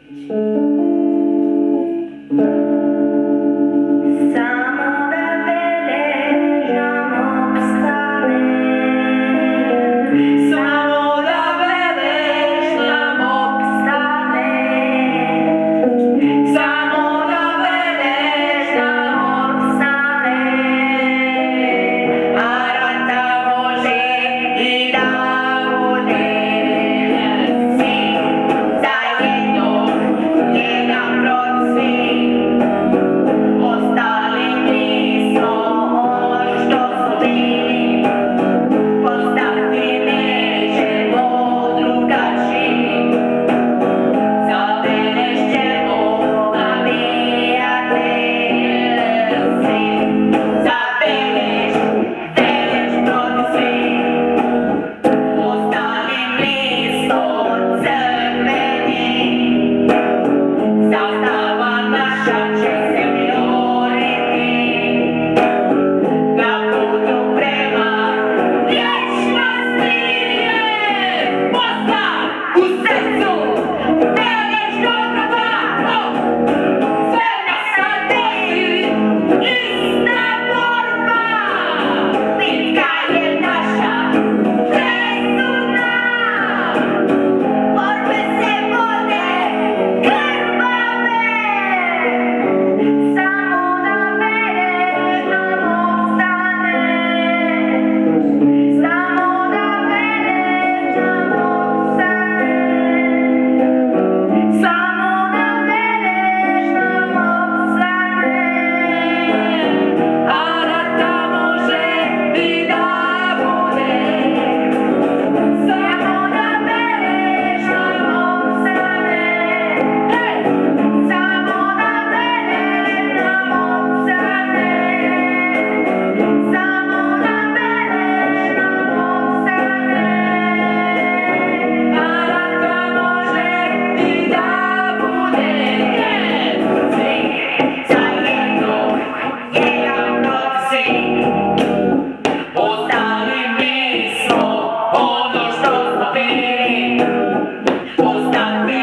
Samo da velež nam obstane. Samo da velež nam obstane. Samo da velež nam obstane. A rata može i da bude. Svi zajedno, jedan protiv svih. Ostali nismo ono što smo bili, postati nećemo drugačiji. Za velež ćemo navijati svi. Za velež, velež protiv svih. Ostali mi smo crveni, zastava naša će se vijoriti na putu prema vječnosti. Bosna u srcu, velež do groba, Crna sa nosi, ista borba. Bitka je naša presudna, borbe se vode krvave. Samo da velež nam obstane. Samo da velež nam obstane. Samo da velež nam obstane. A rata može i da bude. Samo da velež nam obstane. Hej! Samo da velež nam obstane. Samo da velež nam obstane. A rata može i da bude. Svi zajedno, jedan protiv svih. Ostali mi smo ono što smo bili, postati